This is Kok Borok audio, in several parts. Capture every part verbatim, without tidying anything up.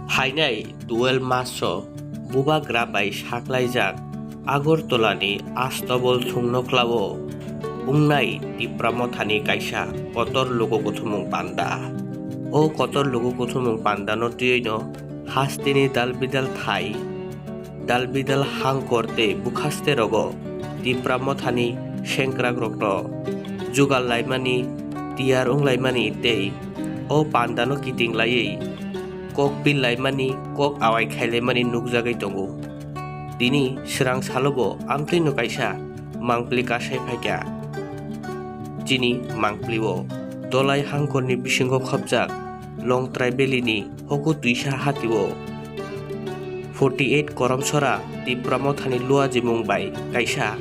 Phainai twelve March-o Bubagra bai saklaijak Agartala-ni Astobol thungnoklao wngnai Tipra Mothani kaisa kotor luku kuthumung panda. O kotor luku kuthumung pandano twiwi-no hasteni dalbidal thai, dalbidal hangkor tei bwkhaste rogo Tipra Mothani sengkrakrokno jugal laimani, tiyar wng laimani tei o pandano kiting laiwi kok pil laimani, kok awai khai laimani nukjagwi tongo. Tini swrang salobo amtwino kaisa mangpli kasai phaikha. Chini mangpli-o Dolai hangkorni bisingo khopjak Longtrai Valley-ni Hoko Twisa hatio forty eight Koromsora Tipra Mothani luajimung bai kaisa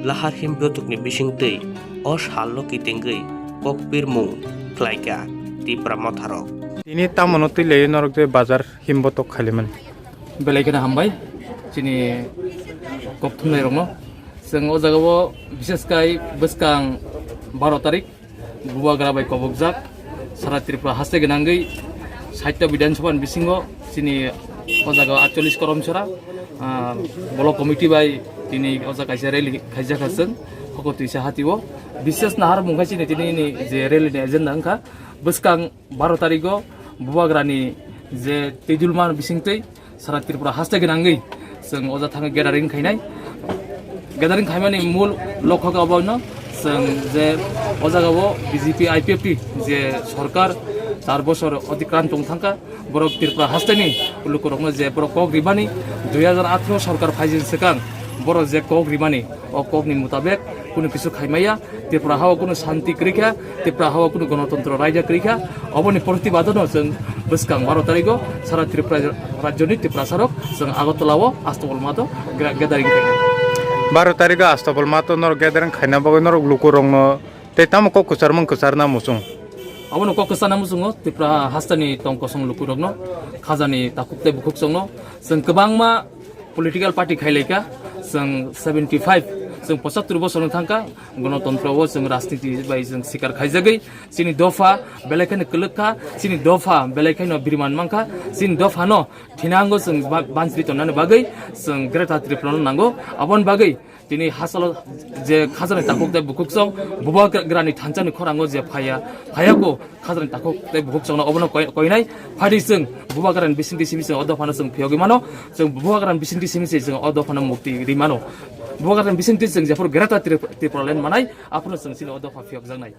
lahar him bwtwkni bisingtwi o salno kitingwi kokpirmung khlaikha Tipra Motharok. Tini tamono twi laiwi norok je bazar him botok khailaimani. Belai kheno hambai chini kok thumnairokno. Chwng o jagao bishes khai bwskang baro tarik Bubagra bai kobokjak sara Tripura haste gwnangwi sait ta Bidhan Sabha ni bisingo chini o jaga atchollish Koromsora, ah, block committee bai tini o jaga kaisa rally khaijak ha chwng Hoko Twisa hatio. Bishes nahar mungkha chini tini ni je rally ni agenda wngkha bwskang baro tarigo Bubagrani je twijlma bisingtwi sara Tripura haste gwnangwi chwng o jaga thangwi gathering khainai. Gathering khaimani mul lokho khe obono chwng je o jagao B J P I P F T je sorkar char bosor otikrant tong thangkha, borok Tripura hasteni lukurokno je borok kok rimani, dui hajar atharo sorkar phaijini swkang borok je kok rimani, o kokni mutabek kunu kisu khaimaya. Tripura hao kunu shanti kwrwi kha, Tripura hao kunu gonotontro raida kwrwi kha. Oboni protibadano chwng bwskang baro tarigo sara Tripura rajyoni Tiprasarok chwng Agartala-o Astobol Matho gra-, gathering khaikha. Baro tarigo Astobol Matho norok gathering khaina bagwi norok lukurokno tei tamo kok kwchar mung kwcharna muchung? Obono kok kwcharna muchungo Tripura hasteni tong kosong lukurokno, khajani takhuk tei bukhuksongno chwng kwbangma political party khailaikha, chwng seventy five, chwng pochattor bosorno thangkha, gonotontro-o chwng rajniti bai chwng sikar khaijagwi, chini dopha belai kheno kwlwk kha, chini dopha belai kheno biriman mankha, chini dophano thinango chwng ba-, bansri tonnani bagwi chwng Greater Tripura-no nango. Aboni bagwi tini hachalo je khajani takhuk tei bukhuksong Bubagrani thansa ni khorango je phaiya, phaiya ko khajani takhuk tei bukhuksongno obono koi-, koinai. Phaidi chwng Bubagrani bisingtwi simi chwng o dophano chwng phiyogwi mano, chwng Bubagrani bisingtwi simi se chwng o dophano mukti ri mano. Bubagrani bisingtwi chwng jephuru Greater Trip-, Tripura Land manai, aphuru chwng chini o dopha phiyokjaknai.